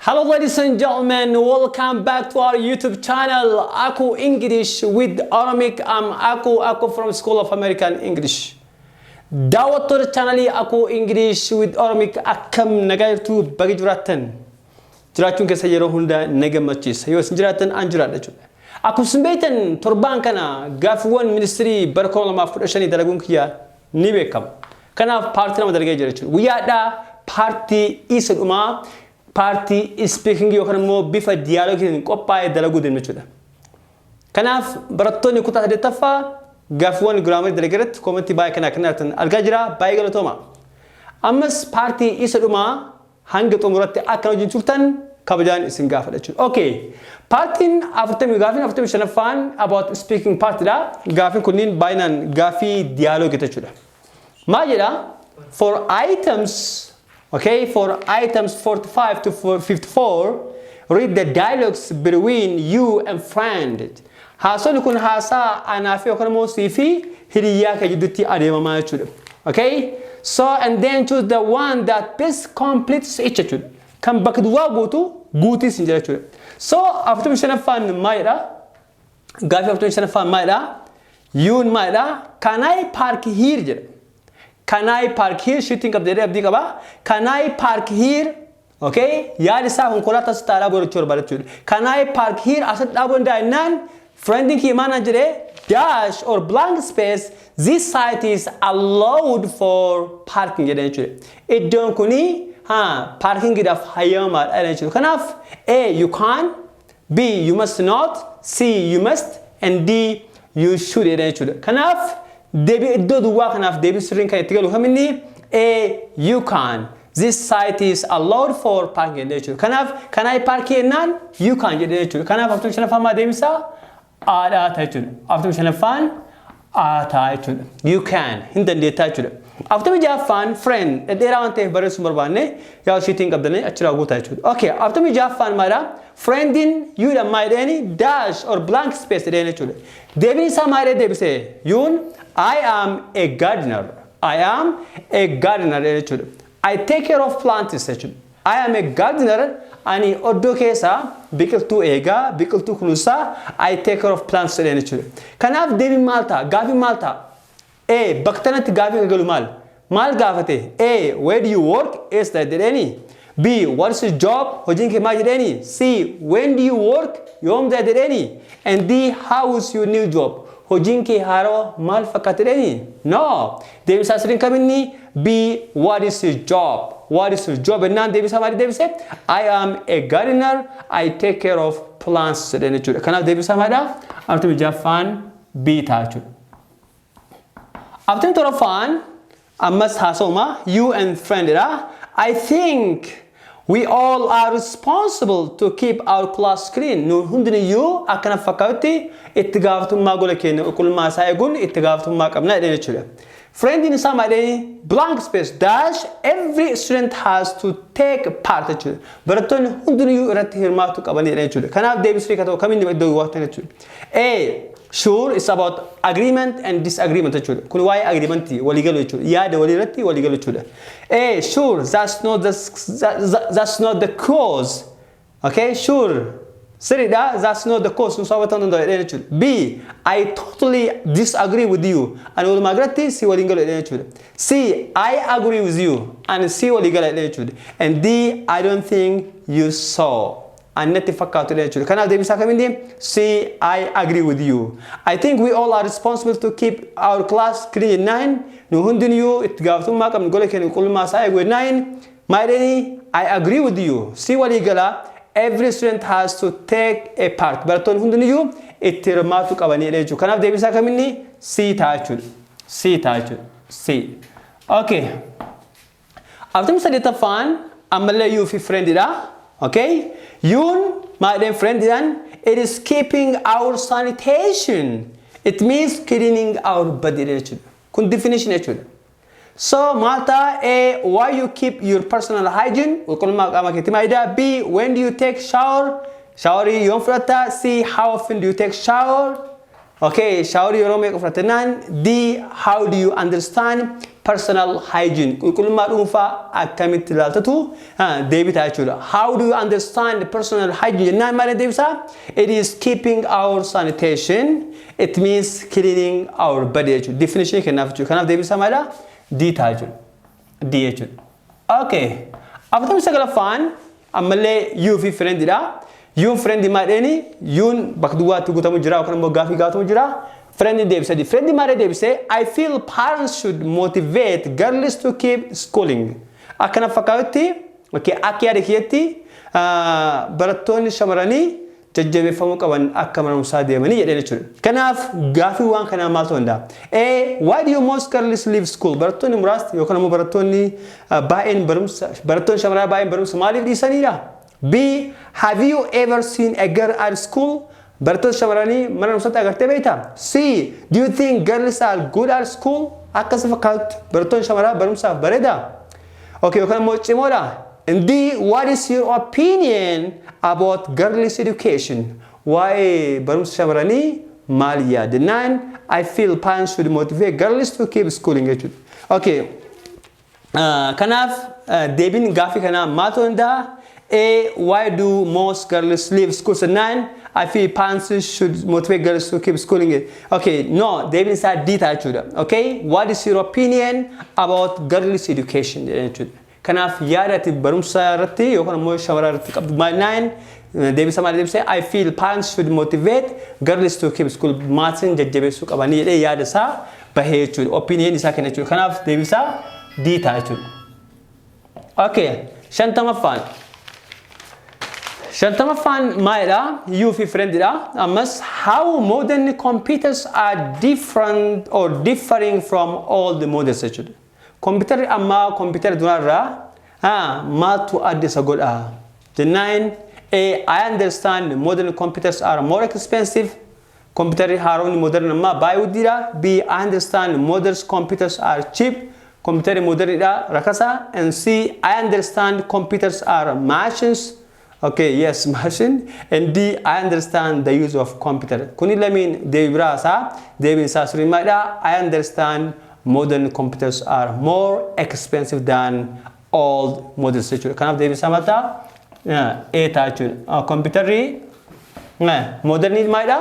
Hello, ladies and gentlemen, welcome back to our YouTube channel, Aku English with Oromic. I'm Aku Aku from School of American English. Daawwattoota chaanalii Aku English with Oromic, akkam nagaa jirtu? Baga jiraattan. Jiraachuun keessa yeroo hunda na gammachiisa. Yoo isin jiraattan an jiraadha jechuudha. Akkuma isin beektan, torbaan kana gaaffiiwwan ministirii bara 2015 dalaguun kiyya ni beekama. Kanaaf part 2 dalagee jira jechuudha. Guyyaadhaa part isa dhumaa, part speaking yookaan immoo bifa dialogueiin qophaa'ee dalaguu deemna jechuudha. Kanaaf barattoonni kutaa saddeettaffaa gaaffiiwwan grammarii dalagee irratti commentii baay'ee kanaa kan argatan argaa jira, baay'ee galatooma. Ammas part isa dhumaa hanga xumuratti akka wajjin turtan kabajaan isin gaafadha jechuudha. Okay. Partiin 40, gaaffiin 45ffaan about speaking partidha. Gaaffiin kunniin baay'inaan gaaffii dialogueii jechuudha. Maal jedha? For items, okay, for items 45 to 54, read the dialogues between you and friend. Haasonni kun haasaa anaa fi yookaan immoo sii fi hiriyyaa kee gidduutti adeemamaa jechuudha. Okay? So and then choose the one that best completes each jechuudha. Kan bakka duwwaa guutu guutii sin jedha jechuudha. So 45ffaan maalidha? Gaaffii 45ffaan maalidha? Youn maalidha? "Can I park here?" jedha. "Can I park here?" Shittiin qabda jedhee abdii qaba. "Can I park here?" Okay? Yaadi isaa konkolaataa asitti dhaabuu jechuu barbaada jechuudha. "Can I park here?" Asitti dhaabuu danda'a jennaan, friendiin kiyya maal naan jedhee? "Dash or blank space, this site is allowed for parking" jedhee jechuudha. Iddoon kuni parkingiidhaaf hayyamamaadha jechuudha. Kanaaf A, you can, B, you must not, C, you must, and D, you should jedhee jechuudha. Kanaaf deebii iddoo duwwaa kanaaf deebii sirriin kan itti galu kaminni? A, you can. "This site is allowed for parking" jedhee jechuudha. Kanaaf "Can I park here?" jennaan "You can" jedhee jechuudha. Kanaaf 45ffaan maal deebisaa? Aadhaa ta'a jechuudha. 45ffaan A ta'a jechuudha. "You can", hin dandeettaa jechuudha. 46ffaan, friend, dhedheeraa waan ta'eef barreessuu barbaanne, yaa ishiitiin qabdanii achirraa guutaa jechuudha. Okay, 46ffaan maalidha? Friendiin youdhaan maal jedheeni? "Dash or blank space" jedheen jechuudha. Deebiin isaa maal jedhee deebise? Youn "I am a gardener. I am a gardener" jedhee jechuudha. "I take care of plants" jechuudha. "I am a gardener." Ani oddoo keessa biqiltuu eegaa, biqiltuu kunuunsaa. "I take care of plants" jedheen jechuudha. Kanaaf deebiin maal ta'a? Gaafiin maal ta'a? A, bakka tanatti gaafii galu maal? Maal gaafate? A, "Where do you work?" Eessa jedheeni? B, "What is your job?" Hojiin kee maal jedheeni? C, "When do you work?" Yoom jedheeni? And D, "How is your new job?" Hojiin kee haarawaa maal fakkaata jedheeni? No. Deebisaa sirriin kaminni? B, "What is your job?" "What is your job?" Jennaan deebisaa maal deebise? "I am a gardener. I take care of plants" jedheen jechuudha. Kanaaf deebisaa maalidha? 46ffaan B ta'a jechuudha. 47ffaan ammas haasa'uma you and friend dha. "I think we all are responsible to keep our class clean." Nu hundiniyyuu akkana fakkaatutti itti gaafatamummaa gola keenya qulqullummaa isaa eeguun itti gaafatamummaa qabna jedheen jechuudha. Friendiin isaa maal jedhanii? "Blank space dash every student has to take part" jechuudha. Barattoonni hundiniyyuu irratti hirmaachuu qaban jedheen jechuudha. Kanaaf deebisuu kan ta'u kamiin iddoo duwwaa jechuudha. A, sure, it's about agreement and disagreement jechuudha. Kun waa'ee agreementii waliigalu jechuudha. Yaada walii irratti waliigalu jechuudha. A, sure, that's not the cause. Okay, sure. Sirriidha, "That's not the cause." Sun sababa ta'uu danda'u jedhee jechuudha. B, "I totally disagree with you." Ani walumaa galatti si waliin galu jedhee jechuudha. C, "I agree with you." Ani si walii gala jedhee jechuudha. And D, "I don't think you saw." Ani natti fakkaatu jedhee jechuudha. Kanaaf deebisaa kamiin? C, "I agree with you. I think we all are responsible to keep our class clean" jennaan, nu hundiniyyuu itti gaafatamummaa qabnu gola keenya qulqullummaa isaa eegu jennaan, maal jedhanii? "I agree with you." Si walii gala. "Every student has to take a part." Barattoonni hundiniyyuu itti hirmaachuu qabanii jechuudha. Kanaaf deebisaa kaminni? C ta'a jechuudha. C ta'a jechuudha. C. Okay. 48ffaan ammallee you fi friendidha. Okay. Youn maal jedheen friendidhaan? "It is keeping our sanitation. It means cleaning our body" jechuudha. Kun definition jechuudha. So maal ta'a? A, why you keep your personal hygiene, qulqullummaa qaama keetii maalidha? B, when do you take shower? Showerii yoom fudhatta? C, how often do you take shower? Okay, showerii yeroo meeqa fudhatta jennaan. D, how do you understand personal hygiene? Qulqullummaa dhuunfaa akkamitti ilaaltatu deebii ta'a jechuudha. How do you understand personal hygiene jennaan maal deebisaa? It is keeping our sanitation. It means cleaning our body jechuudha. Definition kennaaf jechuudha. Kanaaf deebisaa maalidha? D ta'a jechuudha. D jechuudha. Okay. 49ffaan ammallee you fi friendidha. Youn friend maal jedheeni? Youn bakka duwwaatti guutamu jira yookaan immoo gaafii gaafatamu jira. Friend deebisee. Friend maal deebisee? I feel parents should motivate girls to keep schooling. Akkana fakkaatutti, okay, akka yaada kiyyatti barattoonni shamarranii jajjabeeffamuu qaban akka mana barumsaa deemanii jedheen jechuudha. Kanaaf gaafii waan kanaa maal ta'uu danda'a? A. Why do you most girls leave school? Barattoonni muraasni yookaan immoo barattoonni baay'een barumsa, barattoonni shamarraa baay'een barumsa maaliif dhiisanidha? B. Have you ever seen a girl at school? Barattoota shamarranii mana barumsaatti agartee beektaa? C. Do you think girls are good at school? Akkas fakkaatu barattoonni shamarraa barumsaaf bareedaa? Okay, yookaan immoo cimoodha? And D. What is your opinion about girls' education? Waa'ee barumsa shamarranii maal yaadda? Nine, I feel parents should motivate girls to keep schooling jechuudha. Okay. Kanaaf deebiin gaaffii kanaa maal ta'uu danda'a? A. Why do most girls leave school? So nine, I feel parents should motivate girls to keep schooling. Okay, no, deebiin isaa D ta'a jechuudha. Okay, what is your opinion about girls' education jechuudha. Kanaaf yaada ati barumsa irratti yookaan immoo shamara irratti qabdu maal nine deebisa maal deebisee? I feel parents should motivate girls to keep school. Maatiin jajjabeessuu qabanii jedhee yaada isaa bahee jechuudha. Opinion isaa kenna jechuudha. Kanaaf deebisaa D ta'a jechuudha. Okay, 50ffaan. 50ffaan maalidha? You fi friendidha. Ammas how modern computers are different or differing from old models jechuudha. Kompiitarri ammaa kompiitara duraarraa maaltu adda isa godha? Jennaan, A. I understand modern computers are more expensive. Kompiitarri haaromni modern ammaa baay'ee guddiidha. B. I understand modern computers are cheap. Kompiitarri modernidha rakasa. And C. I understand computers are machines. Okay, yes, machine. And D, I understand the use of computer. Kuni lamiin deebii biraa isaa, deebiin isaa sirrii maalidha? I understand modern computers are more expensive than old models jechuudha. Kanaaf deebiin isaa maal ta'a? A ta'a jechuudha. Kompiitarri modernii maalidha?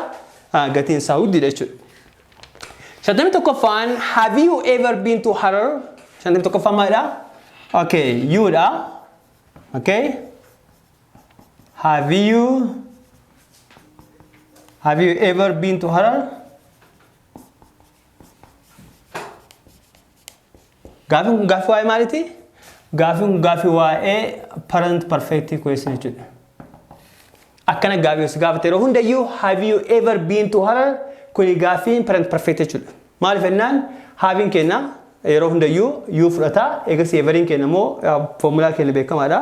Gatiin isaa guddiidha jechuudha. 51ffaan, have you ever been to Harar? 51ffaan maalidha? Okay, you dha. Okay. Have you ever been to Harar? Gaafiin kun gaaffii waa'ee maaliiti? Gaafiin kun gaaffii waa'ee present perfect question jechuudha. Akkana gaaffii osoo gaafate yeroo hundayyuu, have you ever been to Harar? Kuni gaaffiin present perfect jechuudha. Maaliif jennaan, haveiin kenna yeroo hundayyuu you fudhata, eegas everiin kenna immoo foomulaa keenya beekamaadha.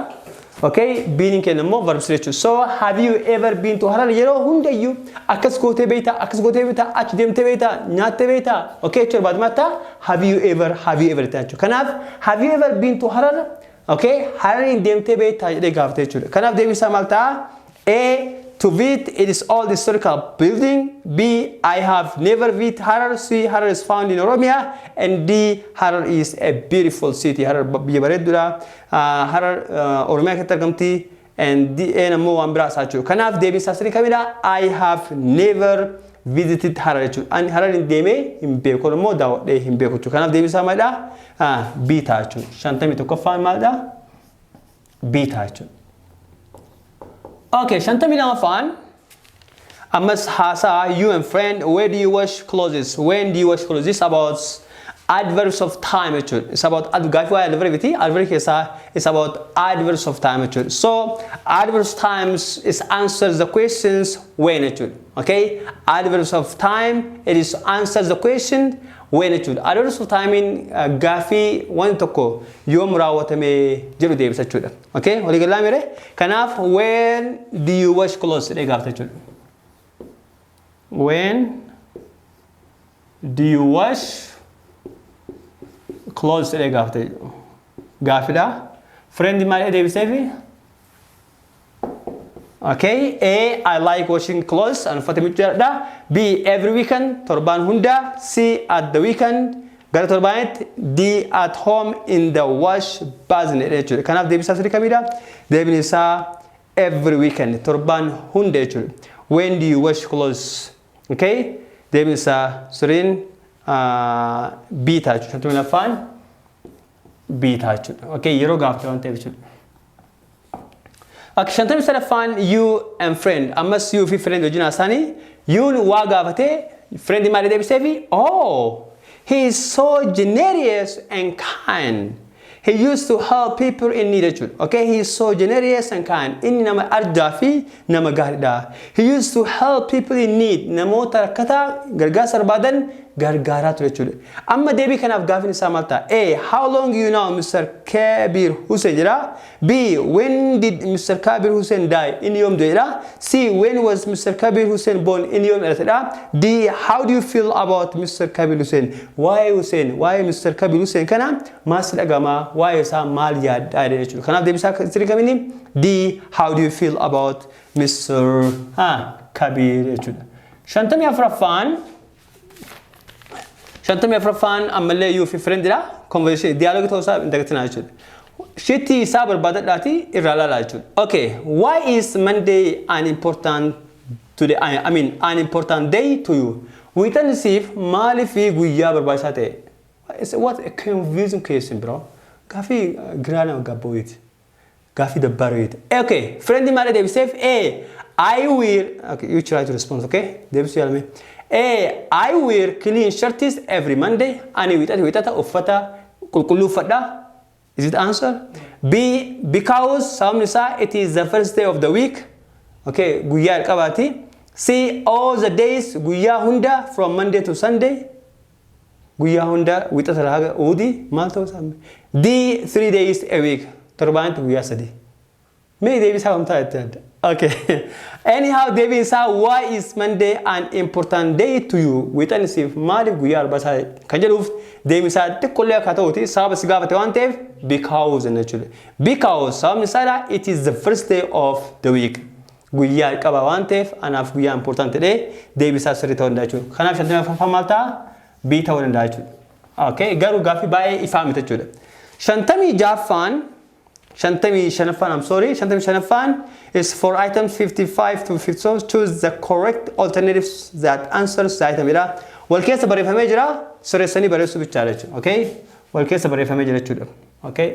Okay, beeniin keenya immoo verb jechuudha. So have you ever been to Harar yeroo hundayyuu akkas gootee beektaa, akkas gootee beektaa, achi deemtee beektaa, nyaattee beektaa. Okay, jechuudha baadumatti have you ever, have you ever jechuudha. Kanaaf have you ever been to Harar? Okay, Harariin deemtee beektaa jedhee gaafate jechuudha. Kanaaf deebiin isaa maal ta'a? A. To visit it is old historical building. B. I have never visited Harar. C. Harar is found in Oromia. And D. Harar is a beautiful city. Harar biyya bareedduudha. Harar Oromiyaa keessatti argamti. And D. A ammoo waan biraa isaa jechuudha. Kanaaf deebiin isaa sirrii kamidha? I have never visited Harar jechuudha. Ani Harar hin deemee hin beeku immoo daawwadhee hin beeku jechuudha. Kanaaf deebiin isaa maalidha? B ta'a jechuudha. 51ffaan maalidha? B ta'a jechuudha. Okay, 52ffaan ammas haasaa you and friend. Where do you wash clothes? When do you wash clothes? This about adverbs of time jechuudha. It's about gaaffii waa'ee adverbiiti. Adverb keessaa it's about adverbs of time jechuudha. So adverbs times is answers the questions when jechuudha. Okay? Adverbs of time, it is answers the question when jechuudha. Adverbs of time gaaffii wanti tokko yoom raawwatame jedhu deebisa jechuudha. Okay? Walii galaa mere? Kanaaf when do you wash clothes jedhee gaafata jechuudha. When do you wash clothes jedhee gaafate gaafidha. Friend maal jedhee deebiseefi? Okay, A, I like washing clothes and uffata miiccuu jaalladha. B, every weekend, torbaan hunda. C, at the weekend, gara torbaanitti. D, at home in the wash basin jechuudha. Kanaaf deebiin isaa sirrii kamidha? Deebiin isaa every weekend, torbaan hunda jechuudha. When do you wash clothes? Okay, deebiin isaa sirriin B ta'a jechuudha. 52ffaan B ta'a jechuudha. Okay, yeroo gaaffii waan ta'eef jechuudha. Okay, 53ffaan you and friend. Ammas you fi friend wajjin haasaanii you'n waa gaafatee friend maal deebiseefi? Oh, he is so generous and kind. He used to help people in need jechuudha. Okay, he is so generous and kind. Inni nama arjaa fi nama gaariidha. He used to help people in need. Namoota rakkataa gargaarsa barbaadan gargaaraa ture jechuudha. Amma deebii kanaaf gaafiin isaa maal ta'a? A. How long you know Mr. Kabir Hussein jedha. B. When did Mr. Kabir Hussein die? Inni yoom du'e jedha. C. When was Mr. Kabir Hussein born? Inni yoom dhalate jedha. D. How do you feel about Mr. Kabir Hussein? Waa'ee Hussein, waa'ee Mr. Kabir Hussein kana maal si dhagama? Waa'ee isaa maal yaaddaa jechuudha. Kanaaf deebii isaa sirrii kamini? D. How do you feel about Mr. Kabir jechuudha. 54ffaan ammallee you fi friendidha. Conversation dialogue ta'uu isaa hin dagatinaa jechuudha. Shitti isaa barbaadadhaati irraa ilaalaa jechuudha. Okay, why is Monday an important today? I mean an important day to you? Wiixanni siif maaliif guyyaa barbaachisaa ta'e? What a confusing question, bro. Gaaffii giraa nama gabbooyiti. Gaaffii dabbareeti. Okay, friend maal deebiseef? A, I wear, okay, you try to respond, okay? Deebisuu yaalame. A, I wear clean shirts every Monday. Ani wiixata wiixata uffata qulqulluu uffadha. Is it answer? B, because sababni isaa it is the first day of the week. Okay, guyyaa jalqabaati. C, all the days guyyaa hunda from Monday to Sunday. Guyyaa hunda wiixata irraa haga uudii maal ta'uu isaa? D, 3 days a week. Torbaanitti guyyaa 3. Mee deebii isaa kamtaa jettee adda? Okay. Anyhow, deebiin isaa why is Monday an important day to you? Wiixanni siif maaliif guyyaa arbaasaa kan jedhuuf deebiin isaa xiqqoollee akka ta'uti sababa si gaafate waan ta'eef because jechuudha. Because sababni isaadha it is the first day of the week. Guyyaa qaba waan ta'eef anaaf guyyaa important ta'ee deebii isaa sirrii ta'uu danda'a jechuudha. Kanaaf 54ffaan maal ta'a? B ta'uu danda'a jechuudha. Okay, garuu gaaffii baay'ee ifaa miti jechuudha. 56ffaan 55ffaan, I'm sorry, 55ffaan is for items 55 to 57. Choose the correct alternatives that answers the item jedha. Wal keessa barreeffamee jira, sirreessanii barreessuu bichaadha jechuudha. Okay, wal keessa barreeffamee jira jechuudha. Okay,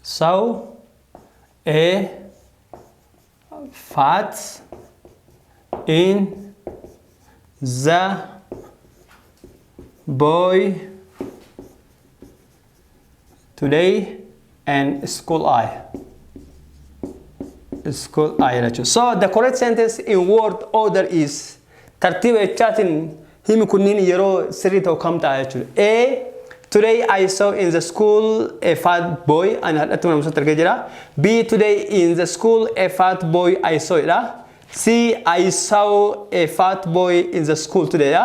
so A fat in the boy today and school I. School I jechuudha. So the correct sentence in word order is tartiiba jechaatiin himi kunniin yeroo sirrii ta'u kam ta'a jechuudha. A, today I saw in the school a fat boy ani hadhatti mana barumsaatti argee jira. B, today in the school a fat boy I saw jedha. C, I saw a fat boy in the school today dha.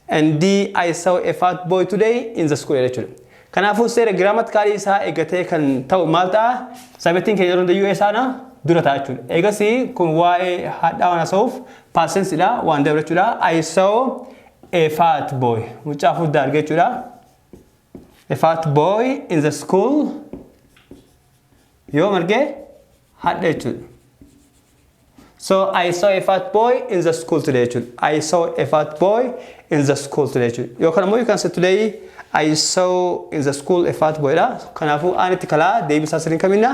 And D, I saw a fat boy today in the school jechuudha. Kanaafuu seera giraamatikaalii isaa eeggatee kan ta'u maal ta'a? Sabettiin keenya yeroo hundayyuu eessaadha? Dura ta'a jechuudha. Eegasii kun waa'ee hadhaa waan haasa'uuf past tense-dha waan dabre jechuudha. I saw a fat boy. Mucaa furdaa argee jechuudha. A fat boy in the school yoom argee? Hadha jechuudha. So I saw a fat boy in the school today jechuudha. I saw a fat boy in the school today jechuudha. Yookaan immoo you can say today I saw in the school a fat boy dha. Kanaafuu aan itti kalaa deebii isaa sirriin kaminna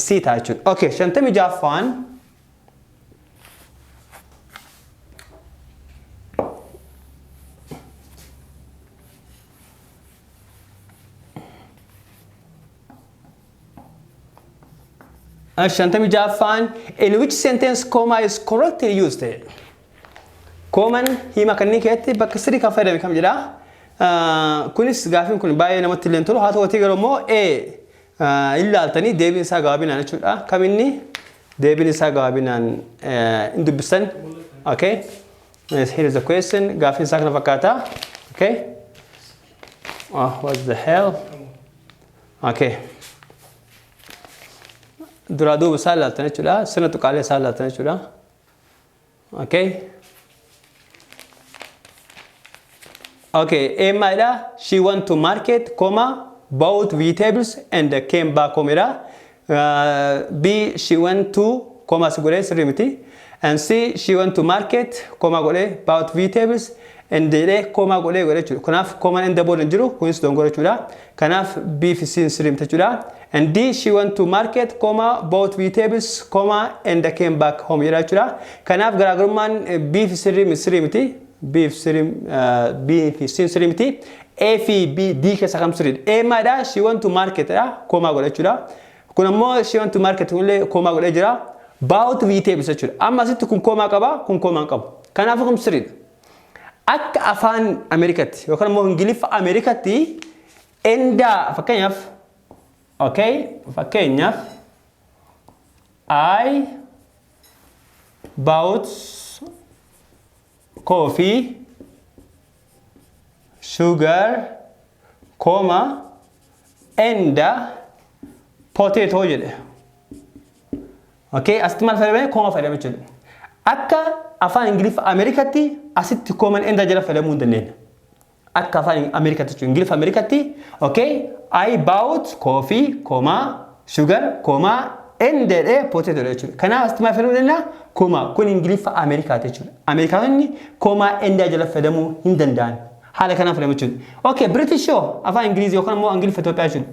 C ta'a jechuudha. Okay, 56ffaan 56ffaan in which sentence comma is correctly used? Kooman hima kanneen keessatti bakka sirrii kan fayyadame kam jedha? Kunis gaaffiin kun baay'ee namatti illee tolu. Haa ta'uutii garuu immoo A ilaaltanii deebiin isaa gabaabinaan jechuudha. Kaminni deebiin isaa gabaabinaan hin dubbistan. Okay. Here is the question. Gaaffiin isaa kana fakkaata. Okay. Oh, what the hell? Okay. Duraa duuba isaa ilaaltan jechuudha. Sirna tuqaalee isaa ilaaltan jechuudha. Okay. Okay, A maalidha? She went to market, comma, bought vegetables and came back home jedha. B, she went to, comma si godhee sirrii miti. And C, she went to market, comma godhee, bought vegetables and jedhee comma godhee godhee jechuudha. Kanaaf comma and booda hin jiru, kunis dongora jechuudha. Kanaaf B fi C sirrii miti jechuudha. And D, she went to market, comma, bought vegetables, comma, and came back home jedha jechuudha. Kanaaf garaagarummaan B fi sirrii miti. B fi B fi C sirrii miti. A fi B D keessa kam sirriidha? A maalidha? She went to market dha, comma godha jechuudha. Kun ammoo she went to market kunillee comma godhee jira. Bought vegetables jechuudha. Amma asitti kun comma qaba, kun comma hin qabu. Kanaafuu kam sirriidha? Akka afaan Ameerikaatti yookaan immoo Ingiliffa Ameerikaatti and fakkeenyaaf, okay, fakkeenyaaf "I bought coffee, sugar, comma, and potato" jedhe. Okay, asitti maal fayyadame? Comma fayyadame jechuudha. Akka afaan Ingiliffa Ameerikaatti asitti comma and jala fayyadamuu hin dandeenya. Akka afaan Ameerikaatti jechuudha. Ingiliffa Ameerikaatti, okay, "I bought coffee, comma, sugar, comma, and" jedhee potato jechuudha. Kanaaf asitti maal fayyadamuu dandeenya? Comma. Kun Ingiliffa Ameerikaati jechuudha. Ameerikaanonni comma and jala fayyadamuu hin danda'an. Haala kanaan fayyadamu jechuudha. Okay, British yoo afaan Ingilizii yookaan immoo Ingiliffa Itoophiyaa jechuudha.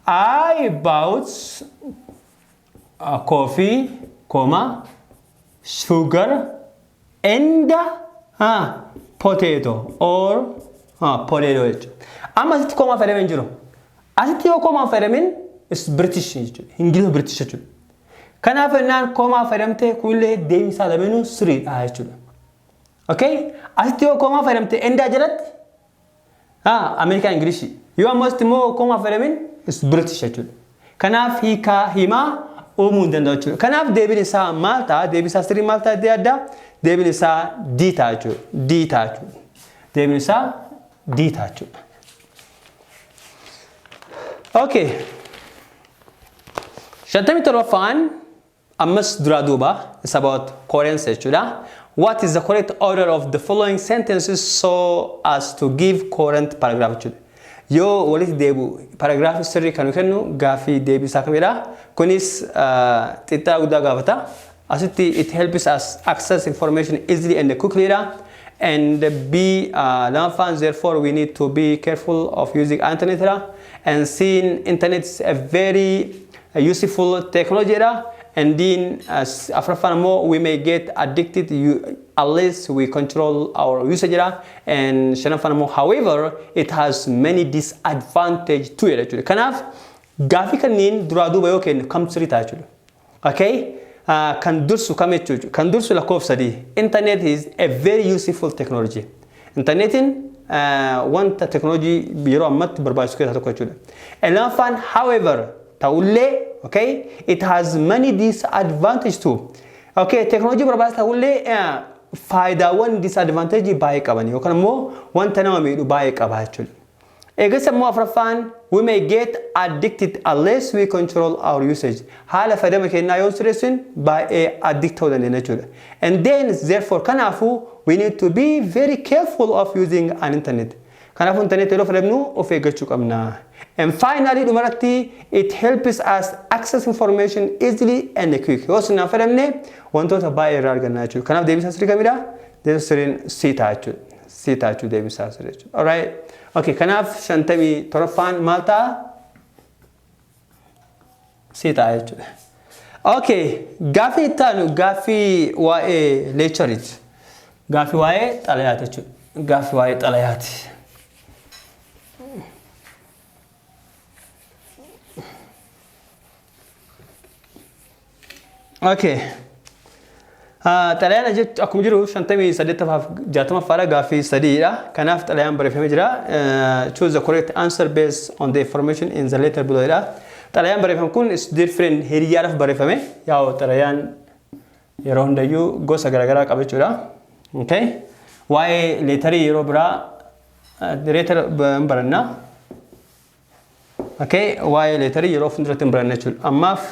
"I bought coffee, comma, sugar and potato or potato" jechuudha. Amma asitti comma fayyadamee hin jiru. Asitti yoo comma fayyadamin is British jechuudha. Ingiliffa British jechuudha. Kanaaf jennaan comma fayyadamte kunillee deebisaa lameenuu sirriidha jechuudha. Okay? Asitti yoo comma fayyadamte and jalatti American English. Yoo ammoo asitti immoo comma fayyadamin is British jechuudha. Kanaaf hiikaa himaa uumuu hin danda'u jechuudha. Kanaaf deebiin isaa maal ta'a? Deebiin isaa sirrii maal ta'a jettee yaadda? Deebiin isaa D ta'a jechuudha. D ta'a jechuudha. Deebiin isaa D ta'a jechuudha. Okay. 57ffaan ammas duraa duuba is about coherence jechuudha. What is the correct order of the following sentences so as to give coherent paragraph jechuudha. Yoo walitti deebi'u paragraafii sirrii kan kennu gaaffii deebisaa kamidha? Kunis xixiqqaa guddaa gaafata. Asitti it helps us access information easily and quickly dha. And B, lammaffaan, therefore we need to be careful of using internet dha. And C, internet is a very useful technology dha. And then afraffaan immoo we may get addicted unless we control our usage dha. And shanaffaan immoo however it has many disadvantage too jechuudha. Kanaaf gaafii kanneen duraa duuba yoo kennu kam sirrii ta'a jechuudha. Okay? Kan dursu kam jechuudha? Kan dursu lakkoofsa 3. Internet is a very useful technology. Internetiin wanta teknoolojii yeroo ammatti barbaachisu keessaa tokko jechuudha. Lammaffaan, however, ta'ullee, okay, it has many disadvantage too. Okay, teknoolojii barbaachisaa ta'ullee faayidaawwan disadvantage baay'ee qaban yookaan immoo wanta nama miidhu baay'ee qaba jechuudha. Eegas immoo afuraffaan we may get addicted unless we control our usage. Haala fayyadama keenyaa yoo sirreessin baay'ee addict ta'uu dandeenya jechuudha. And then therefore, kanaafuu, we need to be very careful of using an internet. Kanaafuu internet yeroo fayyadamnu of eeggachuu qabna. And finally, dhumarratti, it helps us access information easily and quick. Yoo sirnaan fayyadamne wantoota baay'ee irraa arganna jechuudha. Kanaaf deebisaa sirrii kamidha? Deebisa sirriin C ta'a jechuudha. C ta'a jechuudha deebisaa sirrii jechuudha. Alright. Okay, kanaaf 57ffaan maal ta'a? C ta'a jechuudha. Okay, gaaffii itti aanu gaaffii waa'ee letteriiti. Gaaffii waa'ee xalayaati jechuudha. Gaaffii waa'ee xalayaati. Okay. Xalayaan jechuun akkuma jiru 58ffaaf 60ffaadha, gaaffii sadiidha. Kanaaf xalayaan barreeffamee jira. Choose the correct answer based on the information in the letter below dha. Xalayaan barreeffame kun is different hiriyaadhaaf barreeffame. Yaa'u xalayaan yeroo hundayyuu gosa garaagaraa qaba jechuudha. Okay. Waa'ee letterii yeroo biraa letter hin baranna. Okay. Waa'ee letterii yeroo fuulduratti hin baranna jechuudha. Ammaaf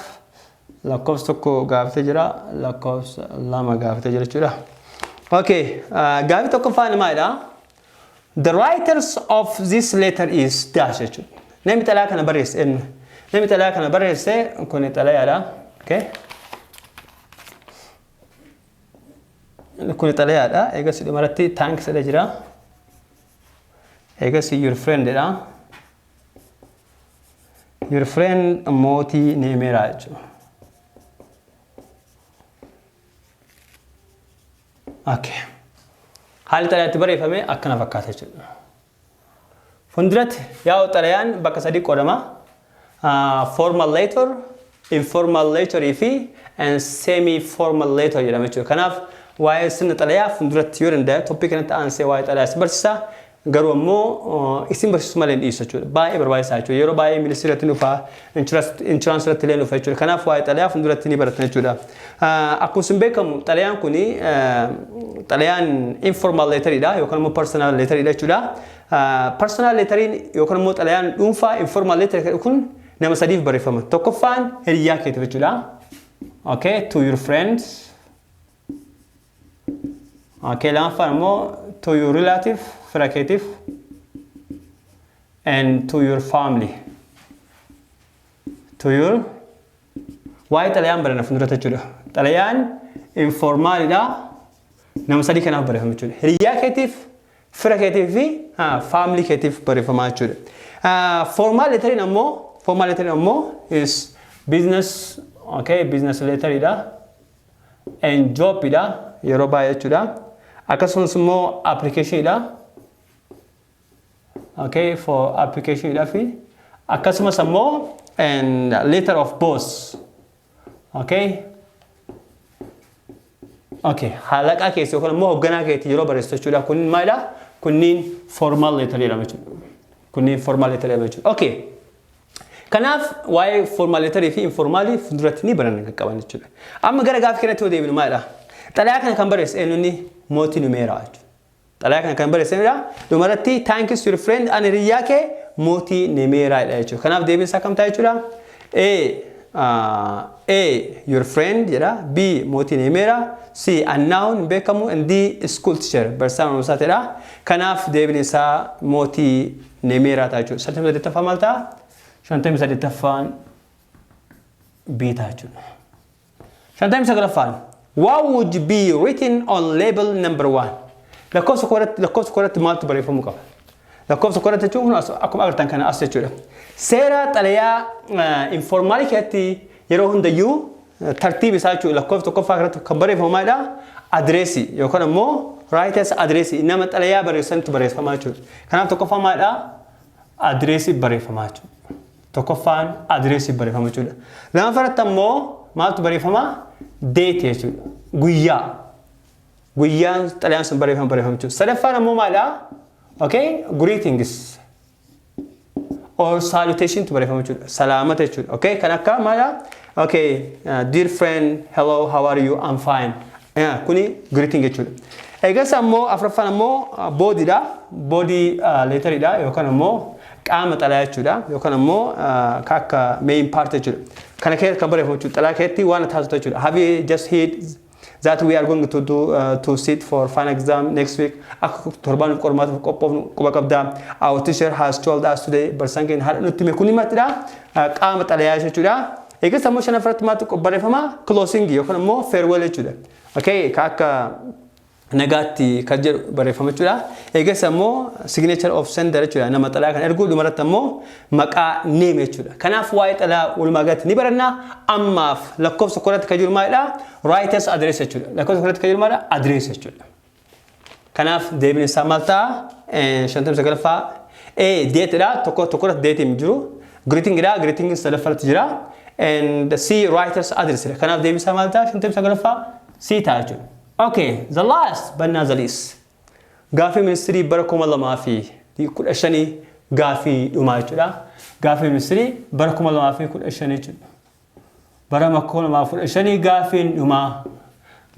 Lakkoofsa tokko gaafatee jira, lakkoofsa lama gaafatee jira jechuudha. Okay, gaafii tokkoffaan maalidha? The writers of this letter is dash jechuudha. Namni xalayaa kana barreesse eenyu? Namni xalayaa kana barreesse kun xalayaadha. Okay. Kun xalayaadha. Eegas dhumarratti thanks jedhee jira. Eegas your friend jedha. Your friend Mootii Neemeeraa jechuudha. Okay. Haalli xalayaatti barreeffame akkana fakkaata jechuudha. Fuulduratti yaa'u xalayaan bakka sadii qoodama. Formal letter, informal letter fi semi formal letter jedhama jechuudha. Kanaaf waa'ee sirna xalayaa fuulduratti yoo danda'e topic kanatti aansee waa'ee xalayaa si barsiisa. Garuu ammoo isin barsiisu malee hin dhiisu jechuudha. Baay'ee barbaachisaa jechuudha. Yeroo baay'ee ministry irratti dhufa, insurance irratti illee dhufa jechuudha. Kanaaf waa'ee xalayaa fuulduratti ni baratan jechuudha. Akkuma isin beekamu, xalayaan kuni xalayaan informal letteridha yookaan immoo personal letteridha jechuudha. Personal letteriin yookaan immoo xalayaan dhuunfaa informal letter kun nama sadiif barreeffama. Tokkoffaan hiriyaa keetiif jechuudha. Okay, to your friends. Okay, lammaffaan immoo to your relative, fira keetiif, and to your family. To your waa'ee xalayaan barana fuulduratti jechuudha. Xalayaan informalidha. Nama sadii kanaaf barreeffama jechuudha. Hiriyaa keetiif, fira keetiif fi family keetiif barreeffama jechuudha. Formal letteriin ammoo is business, okay, business letteridha. And jobidha yeroo baay'ee jechuudha. Akkasumas immoo applicationidha. Okay, for applicationidha fi akkasumas ammoo and letter of boss. Okay. Okay, halaqaa keessa yookaan immoo hoogganaa keetii yeroo barreessitu jechuudha. Kun maalidha? Kunniin formal letter jedhama jechuudha. Kunniin formal letter jedhama jechuudha. Okay. Kanaaf waa'ee formal letterii fi informalii fuulduratti ni baranna qaqqaban jechuudha. Amma gara gaaffii kanatti yoo deebinu maalidha? Xalayaa kana kan barreesse eenyunni? Mootii Numeeraa jechuudha. Xalayaa kana kan barreesse eenyudha? Dhumarratti thanks to your friend, ani hiriyaa kee Mootii Numeeraadha jechuudha. Kanaaf deebiin isaa kam ta'a jechuudha? A, your friend jedha. B, Mootii Numeeraa. C, unknown, hin beekamu, and D, school teacher, barsiisaa barumsaa ta'edha. Kanaaf deebiin isaa Mootii Numeeraa ta'a jechuudha. 58ffaa maal ta'a? 58ffaan B ta'a jechuudha. 59ffaan, what would be written on label number one? Lakkoofsa korratti maaltu barreeffamuu qaba? Lakkoofsa korratti jechuun kun akkuma agartan kana as jechuudha. Seera xalayaa informalii keessatti yeroo hundayyuu tartiibi isaa jechuudha, lakkoofsa tokkoffaa irratti kan barreeffamu maalidha? Adireesii yookaan immoo writer's addressii, nama xalayaa barreessantu barreeffamaa jechuudha. Kanaaf tokkoffaa maalidha? Adireesii barreeffamaa jechuudha. Tokkoffaan adireesii barreeffama jechuudha. Lammaffaa ammoo maaltu barreeffama? Date jechuudha. Guyyaa. Guyyaan xalayaan sun barreeffama jechuudha. Sadaffaan ammoo maalidha? Okay, greetings or salutation tu barreeffama jechuudha. Salaamata jechuudha. Okay, kan akka maalidha? Okay, dear friend, hello, how are you? I'm fine. Yeah, kuni greeting jechuudha. Eegas ammoo afuraffaan ammoo bodydha. Body letteridha yookaan ammoo qaama xalayaa jechuudha. Yookaan ammoo akka main part jechuudha. Kana keessa kan barreeffamu jechuudha. Xalayaa keessatti waan taasisu jechuudha. Have you just heard that we are going to do to sit for final exam next week? Akka torbaan qormaataaf qophoofnu quba qabdaa. Our teacher has told us today. Barsiisaan keenya haadha nutti hime. Kuni maalidha? Qaama xalayaa jechuudha. Eegas ammoo shanaffaratti maaltu barreeffama? Closing yookaan ammoo farewell jechuudha. Okay, ka akka nagaatti kan jedhu barreeffama jechuudha. Eegas ammoo signature of sender jechuudha. Nama xalayaa kan erguu, dhumarratti ammoo maqaa, name jechuudha. Kanaaf waa'ee xalayaa walumaa galatti ni baranna. Ammaaf lakkoofsa korratti kan jiru maalidha? Writer's address jechuudha. Lakkoofsa korratti kan jiru maalidha? Address jechuudha. Kanaaf deebiin isaa maal ta'a? 59ffaa A, datedha. Tokko tokkorratti dateiin hin jiru. Greetingidha. Greeting sadaffaratti jira. And C, writer's address dha. Kanaaf deebiin isaa maal ta'a? 59ffaa C ta'a jechuudha. Okay, the last but not the least. Gaaffii ministirii bara 2015 gaaffii dhumaa jechuudha. Gaaffii ministirii bara 2015 jechuudha. Bara 2015 gaaffiin dhumaa.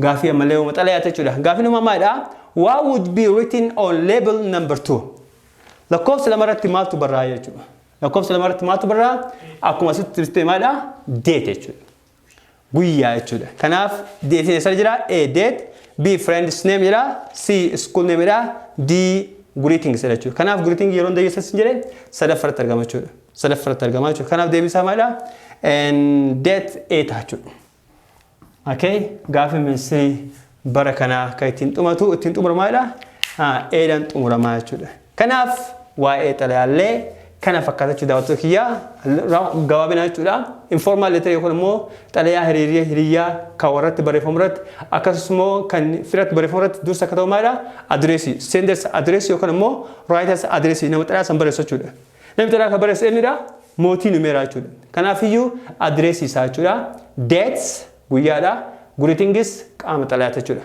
Gaaffii ammallee uuma xalayaata jechuudha. Gaaffiin dhumaa maalidha? What would be written on label number two? Lakkoofsa lamarratti maaltu barraa'e jechuudha. Lakkoofsa lamarratti maaltu barraa'a? Akkuma asitti ibsite maalidha? Date jechuudha. Guyyaa jechuudha. Kanaaf dateiin eessa jira? A, date, B, friend's name jedha, C, school name jedha, D, greetings jedha jechuudha. Kanaaf greeting yeroo hundaa eessa jedhe? Sadaffaratti argama jechuudha. Sadaffaratti argama jechuudha. Kanaaf deebisaa maalidha? Date A ta'a jechuudha. Okay, gaafa ministirii bara kanaa kan ittiin xumatu ittiin xumuramu maalidha? A'dhaan xumuramaa jechuudha. Kanaaf waa'ee xalayaallee kana fakkaata jechuudha, daawwattoota kiyyaa, gabaabina jechuudha. Informal letter yookaan immoo xalayaa hiriyaa hiriyaa kan warratti barreeffamu irratti, akkasumas immoo kan firatti barreeffamu irratti dursa akka ta'u maalidha? Addressii, senders addressii yookaan immoo writers addressii nama xalayaa san barreessu jechuudha. Namni xalayaa kan barreessu eenyudha? Mootii Numeeraa jechuudha. Kanaafiyyuu addressii isaa jechuudha. Dates guyyaadha. Greetings qaama xalayaati jechuudha.